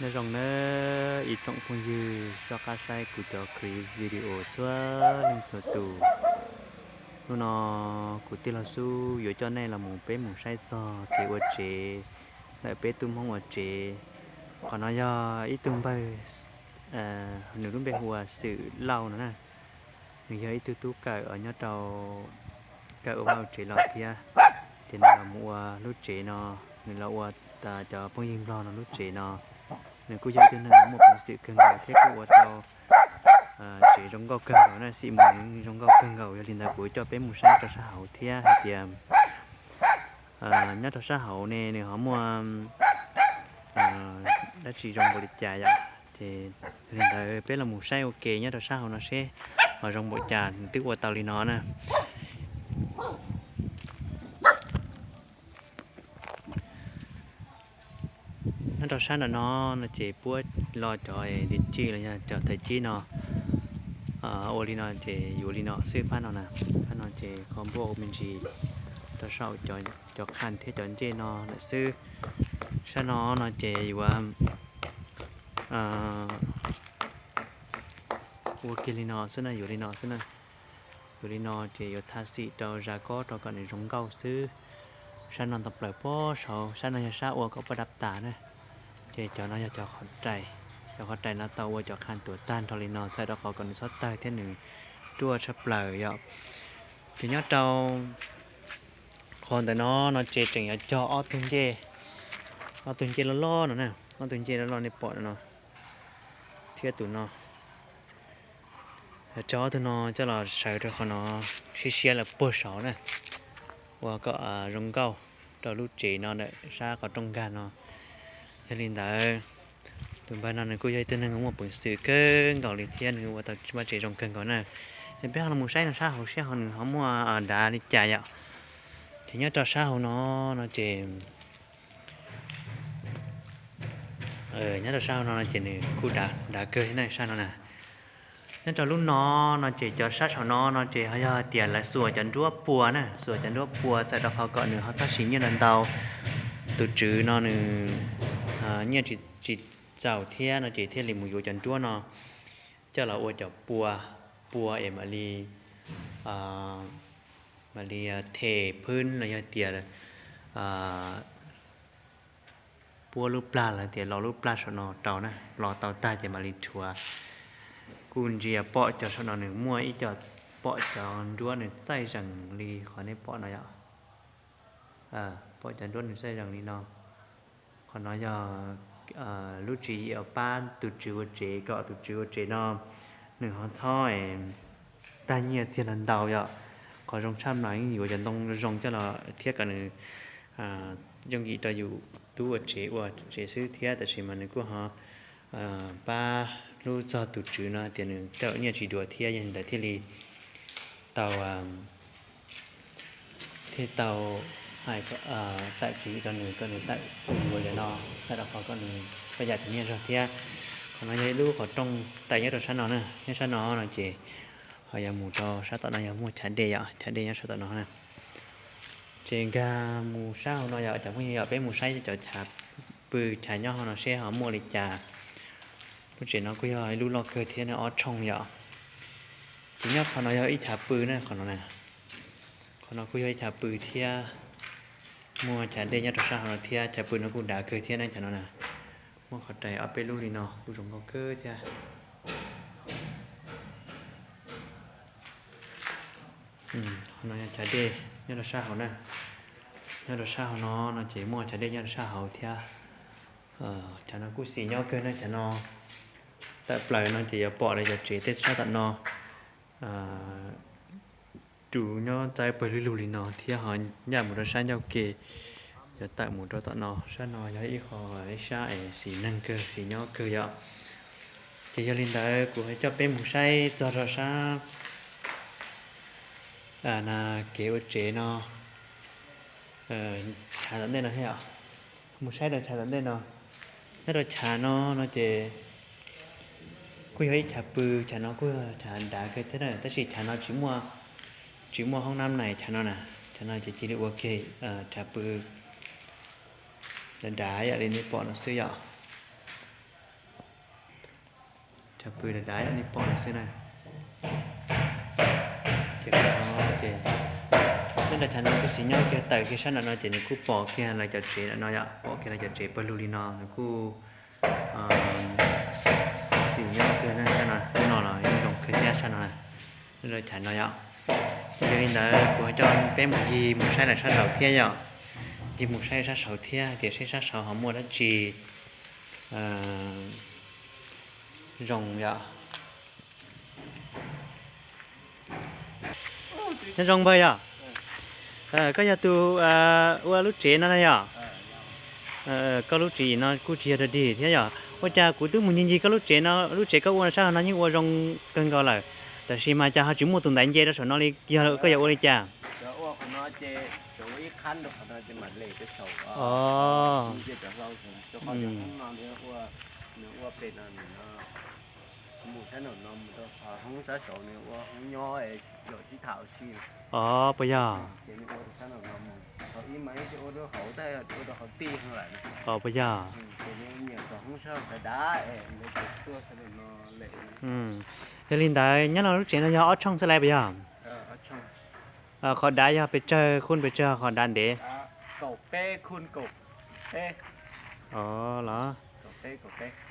Nyob zoo nawb ib tsoom phooj ywg soj qab saib kuv cov clip video txhua leej txhua tus. Hnub no kuv tij laug Xub yuav coj nej los mus peb mus saib txog kev ua tsev ntawm peb tub Hmoob ua tsev. Qhov no yog ib tug npawg, nws lub npe hu ua Xwm Lauj no na. Nws yog ib tug tub kawm nyob rau kawm ua vaj ua tsev los thiab. Ces nws los mus ua lub tsev no, nws los ua cov phooj ywg Nplog no lub tsev no. Nws kuj yog ib tug neeg muaj peev xwm kawg nkaus thiab kuj ua tau tsev zoo nkauj kawg nkaus na, xim mus zoo nkauj kawg nkaus. Yog li ntawd kuv coj peb mus saib rau sab hauv thiab hais tias nyob rau sab hauv ne nws ho muaj dab tsi zoo npaum li cas yom. Ces yog li ntawd peb los mus saib ua ke nyob rau sab hauv no seb ho zoo npaum cas, nws twb ua tau li no na. Nyob rau sab nram no no ces puab lo cov di ci los yog cov thaiv cib no ua li no ces yuav li no xwb phab no na. Phab no ces kho npuaj ua me ntsis rau saum cov qhaj thiab cov ncej no lawm xwb. Sab no no ces yuav ua kiag li no xwb na, yuav li no xwb na. Yuav li no ces yuav tha xim rau zas kob rau kom nws zoo nkauj xwb. Sab no tau plaws puag saud, sab no yog sab ua kom poj dab tas na. Ces cov no yog cov qhov rais, cov qhov rais no tau ua cov qhaj tuav tag nrho li no txhawm rau qhov kom nws txhob tawg thiab nws ruaj tshaj plaws yom. Ces nyob rau qhov ntawm no no ces tseem yuav cog ob tug ncej, ob tug ncej loj loj no na, ob tug ncej loj loj nej pom no thiab tus no. Yuav cog ob tug no coj los sawv rau qhov no siab siab lawm puag saud na, ua kom zoo nkauj rau lub tsev no ntawm sab qhov rooj nkag no. Yog li ntawd tus npawg no nws kuj yog ib tug neeg muaj peev xwm kawg nkaus li thiab nws ua tau vaj tsev zoo kawg nkaus na. Peb ho los mus saib no sab hauv seb ho nws ho muaj dav li cas yom. Ces nyob rau sab hauv no no ces nyob rau sab hauv no no ces nws kuj dav kawg thiab na sab no na. Nyob rau lub no no ces cov sab saum no no ces ho yog tias lawv xuas cov nruab pua na, xuas cov nruab pua txhawm rau qhov kom nws ho txhob siv nyiaj ntau ntau. Tus tswv no nws nyiaj tsis txaus thiab no ces thiaj li mus yuav cov nruab no coj los ua cov pua, pua es mam li, mam li them phwb los yog tias puab lub plag los tias lo lub plag saum no rau na, lo tau tag ces mam li rhuav. Kuj ntsia pom cov saum no nws muaj ib co, pom cov nruab nws txaij zees li qhov nej pom no yom. Pom cov nruab nws txaij zees li no. Qhov no yog lub tswv yim pab tus tswv ua tsev kom tus tswv ua tsev no nws ho txhob tag nyiaj txiag ntau ntau yom. Qhov zoo tshaj plaws yeej yuav cov ntoo zoo coj los thiab kom nws yooj yim rau yus tub ua tsev ua tsev xwb thiab, tab sis mas nws kuj ho pab hlub txog tus tswv no tias nws tau nyiaj tsis dua thiab, yog li ntawd thiaj li tau, thiaj tau hais tawm tswv yim rau nws kom nws tawm yuav cov no txhawm rau qhov kom nws tau yam cov nyiaj zog thiab. Qhov no yog ib lub qhov rooj tawm nyob rau sab no na, nyob sab no no ces ho yuav mus rau sab tom no yog muaj chav dej yom, chav dej nyob sab tom no na. Ces nkag mus sab hauv no yog cov phooj ywg yom, peb mus saib cov chav pw chav nyob hauv no seb ho muaj li cas. Lub tsev no kuj yog ib lub loj kawg thiab na, ob tshooj yom. Ces nyob qhov no yog ib chav pw na, qhov no na, qhov no kuj yog ib chav pw thiab. Muaj chav dej nyob rau sab hauv no thiab, chav pw no kuj dav kawg thiab na, chav no na. Muaj qhov rais ob peb lub li no kuj zoo nkauj kawg thiab. Qhov no yog chav dej nyob rau sab hauv na. Nyob rau sab hauv no no ces muaj chav dej nyob rau sab hauv thiab. Chav no kuj xis nyob kawg na, chav no tawm plaws no ces yuav pom lawv cov tsev tej sab tom no. Tus nyob txawb pawg lug lug li no thiab ho ncaj mus rau sab ncauj ke, yuav tawm mus rau tom no. Sab no yog ib qho, ib sab es xis neeg kawg, xis nyob kawg yom. Ces yog li ntawd kuv coj peb mus saib txog rau sab na, kev ua tsev no, chav tom ntej no thiab yom. Mus saib rau chav tom ntej no. Nyob rau chav no no ces kuj yog ib chav pw, chav no kuj yog chav dav kawg thiab na, tab sis chav no tsis muaj, tsis muaj hoob nab nais chav no na. Chav no ces cia li ua ke, chav pw dav dav yam li nej pom no xwb yom. Chaw pw dav dav nej pom no xwb na. Ces qhov no ces nyob rau chav no kuj xis nyob kiag tawm kiag sab nram no ces nws kuj pom kiag lawv cov tsev nram no yom, pom kiag lawv cov tsev pawg lug li no nws kuj xis nyob kiag sab no, lub no los yeej zoo kawg thiab sab no na. Nyob rau chav no yom. Yog li ntawd kuv coj peb mus ncig mus saib lawm sab saud thiab yom. Ncig mus saib sab saud thiab tias seb sab saud ho muaj dab tsi zoo yom. Nyob zoo npawg yom. Koj yog tus ua lub tsev no na yom? Koj lub tsev no kuj tsis yog dog dig thiab yom. Ua cas kuv twb mus ncig ncig koj lub tsev no, lub tsev koj ua sab no yeej ua zoo kawg nkaus lawm, tab sis mas cas ho tsis muaj tus ntaiv nce rau saum no li, yog koj yog ua li cas? Os, puas yog? Os, puas yog? Yog li ntawd nyob no lub tsev no yog ob tshooj xwb lawm puas yog? Qhov dav yog pes tsawg, khun pes tsawg qhov dav ntev? Os, los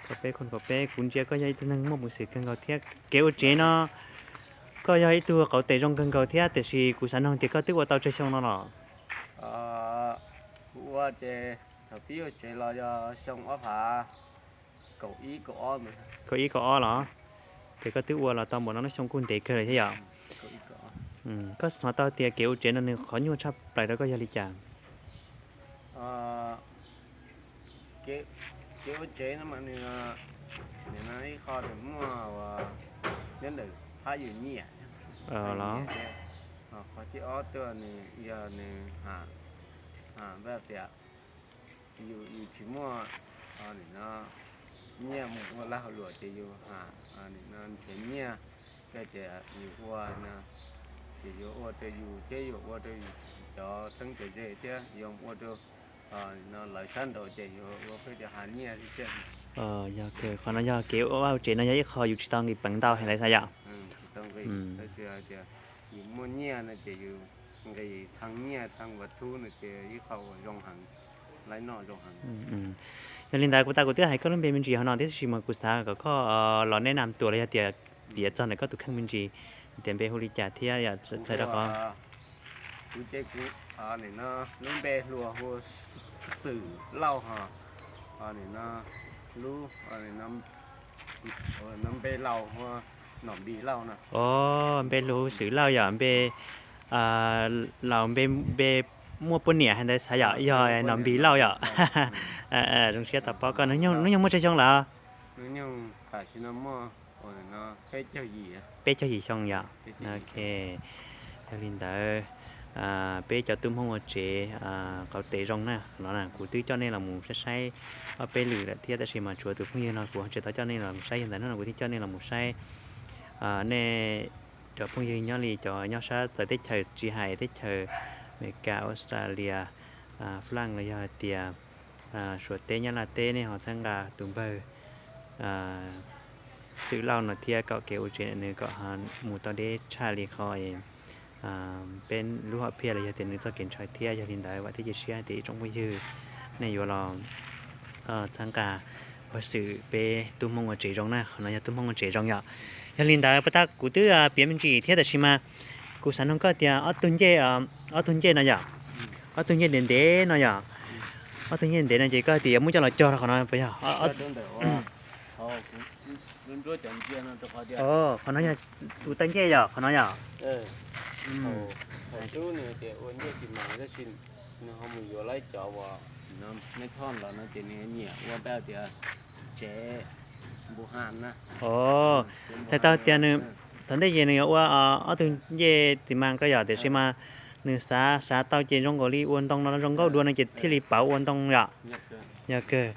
kaum peb khun kaum peb, kuv ntsia koj yog ib tug neeg muaj peev xwm kawg nkaus thiab kev ua tsev no koj yog ib tug qauv tes zoo kawg nkaus thiab, tiam sis kuv xav nug tias koj twb ua tau tsawg xyoo no los? Kuv ua ces thaum pib ua tsev los yog xyoo ob phav kaum ib kaum ob los? Ces koj twb ua los tau npaum no lub xyoo kuj ntev kawg lawm thiab yom. Koj hnov tau tias kev ua tsev no nws qhov nyuaj tshaj plaws rau koj yog li cas? Kev ua tsev no mas nws, nim no ib qho nws muaj uas nyob ntawm phab yus nyiam, los qhov thib ob tuaj nws yog nws ha, ha tias yus, yus tsis muaj nim no nyiaj mus ua laj hauj lwm ces yus ha, nim no nrhiav nyiaj, koj ces yus ua no ces yuav ua rau yus thiab yuav ua rau cov teeb cov ze thiab yuav ua rau no lawv sab nraud ces yuav ua pheej cov ha nyiaj xwb thiab. Yog, qhov no yog kev ua vaj ua tsev no yog ib qho yus tsis tau nqis peev ntau heev lawm xav yom. Tab sis tias yus muaj nyiaj no ces yus nqis thaj nyiaj thaj ua thub no ces ib qho uas zoo heev, laib noj zoo heev. Yog li ntawd kuv tas kuv twb hais koj lub npe me ntsis hauv no thiab tab sis mas kuv xav kom koj los neb nam tuas los yog tias piav txog ntawm koj tus kheej me ntsis, tias npe hu li cas thiab yom, txhais rau qhov. Kuv ces kuv nim no lub npe hluas hu Xwm Lauj ho, nim no lub npe laus hu Nom Npis Lauj no. Os, npe hluas hu Xwm Lauj yom, npe laus npe, npe muaj poj niam hais ntawd xav yom, yog Nom Npis Lauj yom. Zoo siab tau paub koj. Hnub nyoog muaj tsawg xyoo lawm? Tam sim no muaj peb caug yim xyoo yom. Ok, yog li ntawd peb cov tub Hmoob ua tsev qauv tes zoo na, qhov no na kuv twb coj nej los mus saib saib ob peb lwm lawm thiab tab sis mas tshuav tus phooj ywg no kuv tsis tau coj nej los mus saib, yog ntawd hnub no kuv thiaj coj nej los mus saib. Nej cov phooj ywg nyob li cov nyob sab txawv teb chaws tsis hais teb chaws Amelikas, Australia, Flanj los yog hais tias Suav teb, Nyab Laj teb, nej ho txhawb nqa tus npawg Xwm Lauj no thiab kom kev ua tsev nws kom mus tau deb tshaj li qhov peb lub hom phiaj los yog tias nws txoj kev ntshaw thiab. Yog li ntawd vam thiab cia siab tias ib tsoom phooj ywg nej yuav los txhawb nqa ua Xwm peb tub Hmoob ua tsev zoo na, qhov no yog tub Hmoob ua tsev zoo yom. Yog li ntawd puas tas kuv twb piav me ntsis thiab tab sis mas kuv xav nug koj tias ob tug ncej, ob tug ncej no yom, ob tug ncej ntev ntev no yom, ob tug ncej ntev no ces koj tias yuav muab coj los cog rau qhov no puas yog? Qhov no yog tus tag ncej yom, qhov no yom. Nws tias ua ncej tsis mas tab sis nws ho mus yuav laib cov uas neb thoj los no ces nws nyiam ua npe tias tsev npu ha na. Os, txhais tau tias nws thaum ntej ces nws yuav ua ob tug ncej tsis mas ko yom, tiam sis mas nws xav, xav tau ces zoo nkaus li ua ntoo no zoo nkauj dua no ces thiaj li pauv ua ntoo yom. Yog kawg,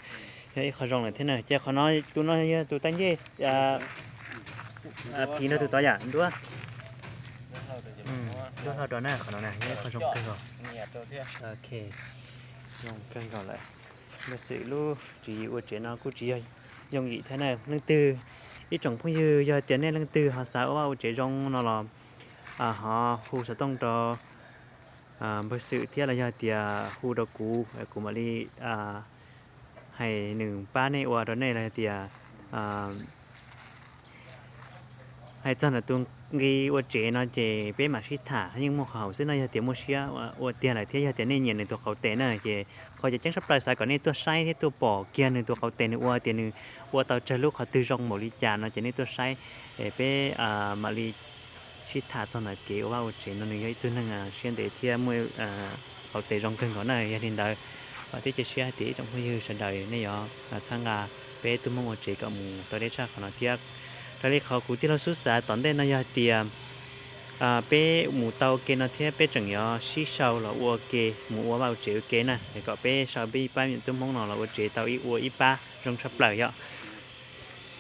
yog ib qho zoo lawm thiab na. Ces qhov no, tus no yog tus tag ncej phim nrog tus tod yom, nruab, nruab hlau rau na, qhov no na yog ib qho zoo kawg nkaus. Ok, zoo kawg nkaus lawm. Npawg Xwm lub tswv yim ua tsev no kuj tsis yog yooj yim thiab na. Leej twg, ib tsoom phooj ywg, yog tias nej leej twg ho xav ua vaj ua tsev zoo no los ho hu xov tooj rau npawg Xwm thiab los yog tias hu rau kuv, kuv mam li hais nws pab nej ua rau nej los yog tias hais txog ntawm tus nqi ua tsev no ces peb mam sib tham, yeej muaj qhov haum xwb no. Yog tias muaj siab ua tiag lawm thiab yog tias nej nyiam nws tus qauv tes na ces qhov cov ceeb tshaj plaws xav kom nej tuaj saib thiab tuaj pom kiag nws tus qauv tes nws ua tias nws ua tau tsawg lub qhov twg zoo npaum li cas no ces nej tuaj saib, peb mam li sib tham txog ntawm kev ua vaj ua tsev no. Nws yog ib tug neeg siab ntev thiab muaj qauv tes zoo kawg nkaus na. Yog li ntawd, vam thiab cia siab hais tias ib tsoom phooj ywg sawv daws nej yuav txhawb nqa peb tub Hmoob ua tsev kom mus tau deb tshaj qhov no thiab. Raws li qhov kuv tij laug xub xav tom ntej no yog tias peb mus tau ua ke no thiab peb tseem yuav sib sau los ua ke mus ua vaj ua tsev ua ke na, es kom peb sau peb ib pab me nyuam tub Hmoob no los ua tsev tau ib ua ib pab zoo tshaj plaws yom.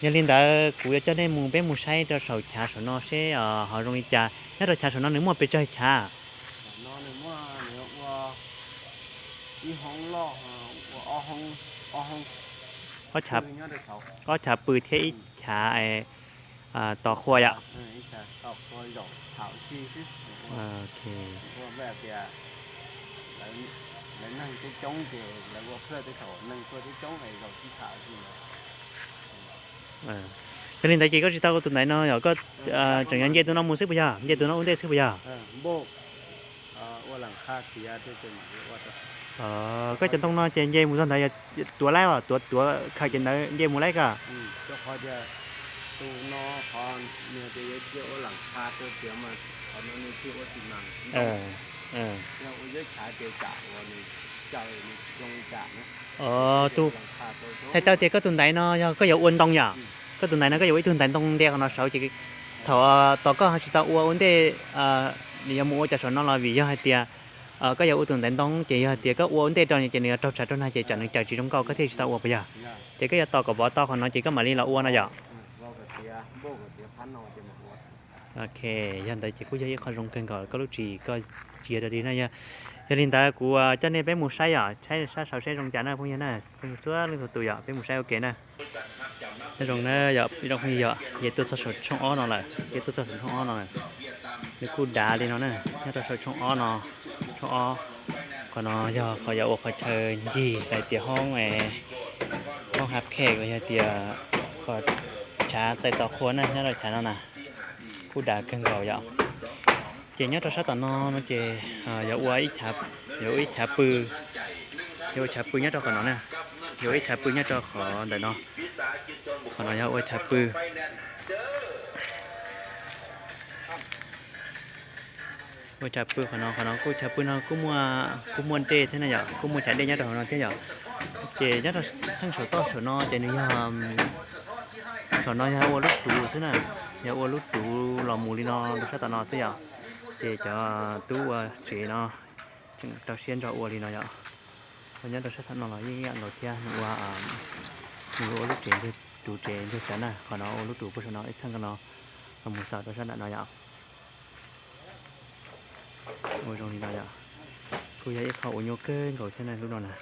Yog li ntawd kuv yuav coj nej mus, peb mus saib rau saum chav saum no seb ho zoo li cas. Nyob rau chav saum no nws muaj pes tsawg chav? Ob chav pw thiab ib chav tos qhua yom. Yog li ntawd ces koj tsis tau ua tus ntaiv no yog koj tseem yuav nce tus no mus xwb puas yog? Nce tus no ua ntej xwb puas yog? Koj cov ntoo no ces nce mus txog ntawd yog tuav laib os, tuav tuav khaws ces ntawd nce mus laib koj. Txhais tau tias koj tus ntaiv no yog koj yuav ua ntoo yom? Koj tus ntaiv no koj yuav ua ib tug ntaiv ntoo nte qhov no saud ces thaum tos koj ho tsis tau ua ua ntej, nws yuav mus ua cov saum no los vim yog hais tias koj yuav ua tus ntaiv ntoo ces yog hais tias koj ua ua ntej rau ces nws yuav raug tshav raug nag ces tsam nws cawm tsis zoo nkauj koj thiaj tsis tau ua puas yog? Ces koj yuav tos kom vov tau qhov no ces koj mam li los ua no yom? Ok, yog ntawd ces kuj yog ib qho zoo kawg nkaus koj lub tsis koj cia rau li na yog. Yog li ntawd kuv coj nej peb mus saib yom, saib sab saud seb zoo cas na phooj ywg na, phooj ywg txhua leej txhua tus yom, peb mus saib ua ke na. Nyob zoo na yom, ib tsoom phooj ywg yom, yog tuaj txog saum tshooj ob no lawm, yog tuaj txog saum tshooj ob no lawm. Nws kuj dav li no na, nyob rau saum tshooj ob no, tshooj ob. Qhov no yog qhov yuav ua qhov chaw ncig hais tias hoob, hoob hab khej los yog tias qhov chav txais tos qhua na, nyob rau chav no na, kuj dav kawg nkaus yom. Ces nyob rau sab tom no no ces yuav ua ib chav pw, yuav ua ib chav pw nyob rau qhov no na, yuav ua ib chav pw nyob rau qhov ntawm no. Qhov no yog ua chav pw. Ua chav pw qhov no, qhov no kuj chav pw no kuj muaj, kuj muaj dej thiab na yom, kuj muaj chav dej nyob rau hauv no thiab yom. Ces nyob rau txheej saum toj saum no ces nws yog, saum no yog ua lub tuv xwb na, yog ua lub tuv los mus li no rau sab tom no xwb yom. Ces cov tub ua tsev no tseem rau siab ntso ua li no yom. Nyob rau sab tom no los yeej ib yam nkaus thiab, nws ua, nws ua lub tsev, tuv tsev ntug tsav na, qhov no ua lub tuv puag saum no ib txheej no los mus xaus rau sab nram no yom. Ua zoo li no yom. Kuj yog ib qho uas nyuaj kawg nkaus thiab na lub no na.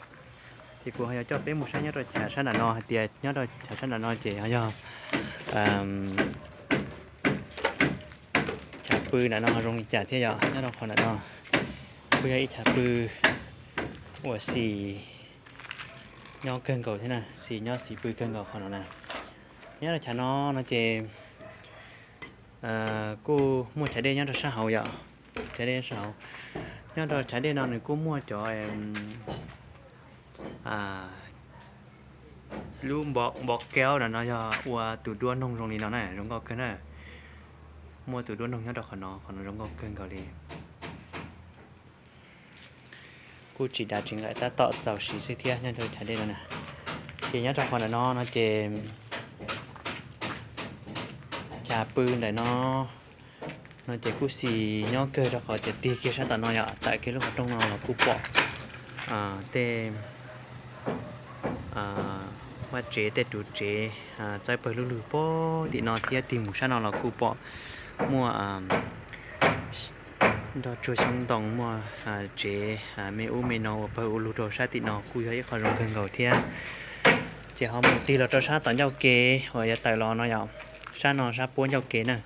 Ces kuv ho yuav coj peb mus saib nyob rau chav sab nram no hais tias nyob rau chav sab nram no ces ho yog chav pw nram no zoo li cas thiab yom. Nyob rau qhov nram no kuj yog ib chav pw uas xis nyob kawg nkaus thiab na, xis nyob xis pw kawg nkaus qhov no na. Nyob rau chav no no ces kuj muaj chav dej nyob rau sab hauv yom, chav dej sab hauv. Nyob rau chav dej no nws kuj muaj cov lub npov kaub no no yog ua tus duab noog zoo li no na, zoo nkauj kawg na. Muaj tus duab noog nyob rau qhov no, qhov no zoo nkauj kawg nkaus li. Kuj tsis dav tsis nqaim, tab tom txaus siv xwb thiab nyob rau chav dej no na. Ces nyob rau qhov ntawm no no ces chav pw ntawm no no ces kuj xis nyob kawg rau qhov tias tig kiag sab tom no yom, tawm kiag lub qhov rooj no los kuj pom tej vaj tsev tej ruv tsev txawb pawg lug lug pem tim no thiab tig mus sab no los kuj pom muaj nroj tsuag xyoob ntoo, muaj tsev me ub me no ua pawg ua lug rau sab tim no kuj yog ib qho zoo kawg nkaus thiab. Ces ho mus tig los rau sab tom ncauj ke uas yuav tawm los no yom, sab no sab puab ncauj ke na,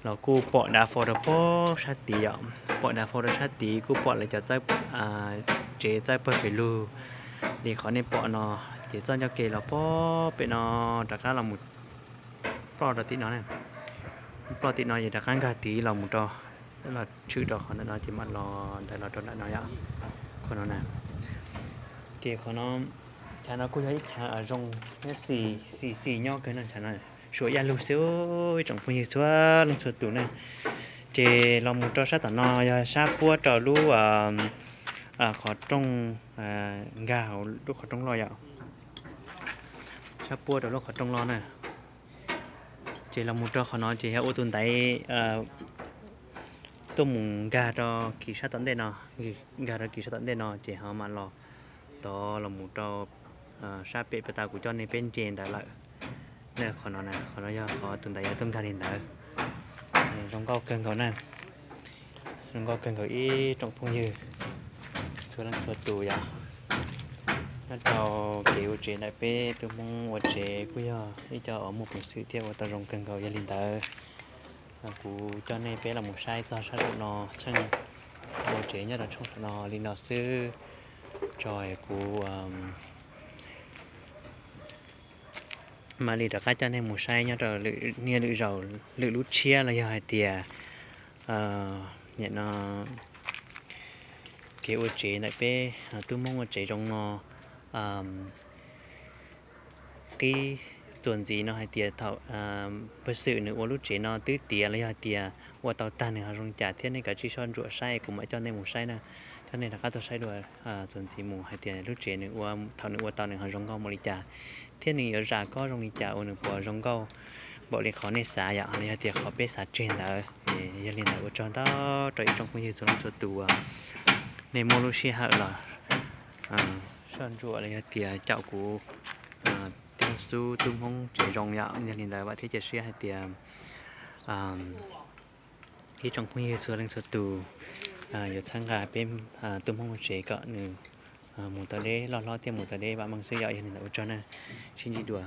los kuj pom dav fo rau puag sab tid yom, pom dav fo rau sab tid kuj pom lawv cov txawb, tsev txawb pawg pes lug li qhov nej pom no, ces txoj ncauj ke los puag pem no rov qab los mus ploj rau tim no na, ploj tim no ces rov qab nkag tid los mus rau, los tshwm rau qhov ntawm no ces mam los ntawd los rau ntawm no yom, qhov no na. Ces qhov no, chav no kuj yog ib chav zoo, xis xis xis nyob kawg no, chav no suav yaj lug xwb ib tsoom phooj ywg txhua leej txhua tus na. Ces los mus rau sab tom no yog sab puab rau lub qhov rooj, nkag hauv lub qhov rooj loj yom, sab puab rau lub qhov rooj loj na. Ces los mus rau qhov no ces yog ua tus ntaiv tuaj mus nkag rau kis sab tom ntej no, nkag rau kis sab tom ntej no ces ho mam los tod los mus rau sab pem puag ta kuv coj nej peb nce ntawd lawm. Qhov no, qhov no yog qhov tus ntaiv yog tuaj nkag li ntawd. Zoo nkauj kawg nkaus na, zoo nkauj kawg nkaus ib tsoom phooj ywg txhua leej txhua tus yom. Nyob rau kev ua tsev ntawm peb tub Hmoob ua tsev kuj yog ib co uas muaj peev xwm thiab ua tau zoo kawg nkaus. Yog li ntawd kuv coj nej peb los mus saib txog sab nraum no, tsheej ua tsev nyob rau tshooj saum no li no xwb, tso kuv mam li rov qab coj nej mus saib nyob rau niaj lwm zaus lwm lub tshiab los yog hais tias nim no kev ua tsev ntawm peb tub Hmoob ua tsev zoo no. Qib txuas ntxiv no hais tias thaum pawg xwm nws ua lub tsev no twb tiav los yog hais tias ua tau tag nws ho zoo li cas thiab nej kav tsij soj ntsuam saib kuv mam coj nej mus saib na. Coj nej rov qab tuaj saib dua txuas ntxiv mus hais tias lub tsev nws ua, thaum nws ua tau nws ho zoo nkauj npaum li cas, thiab nws yuav zam kob zoo li cas uas nws puas zoo nkauj npaum li qhov nej xav yom, los yog tias qhov peb xav tseg ntawd. Yog li ntawd ua tsaug ntau rau ib tsoom phooj ywg txhua leej txhua tus uas nej muaj lub sij hawm los soj ntsuam los yog tias caum kuv thiab xub tub Hmoob tsev zoo yom. Yog li ntawd vam thiab cia siab hais tias ib tsoom phooj ywg txhua leej txhua tus yuav txhawb nqa peb tub Hmoob ua tsev kom nws mus tau deb, loj hlob thiaj mus tau deb vam meej xwb yom. Yog li ntawd ua tsaug na, sib ntsib dua.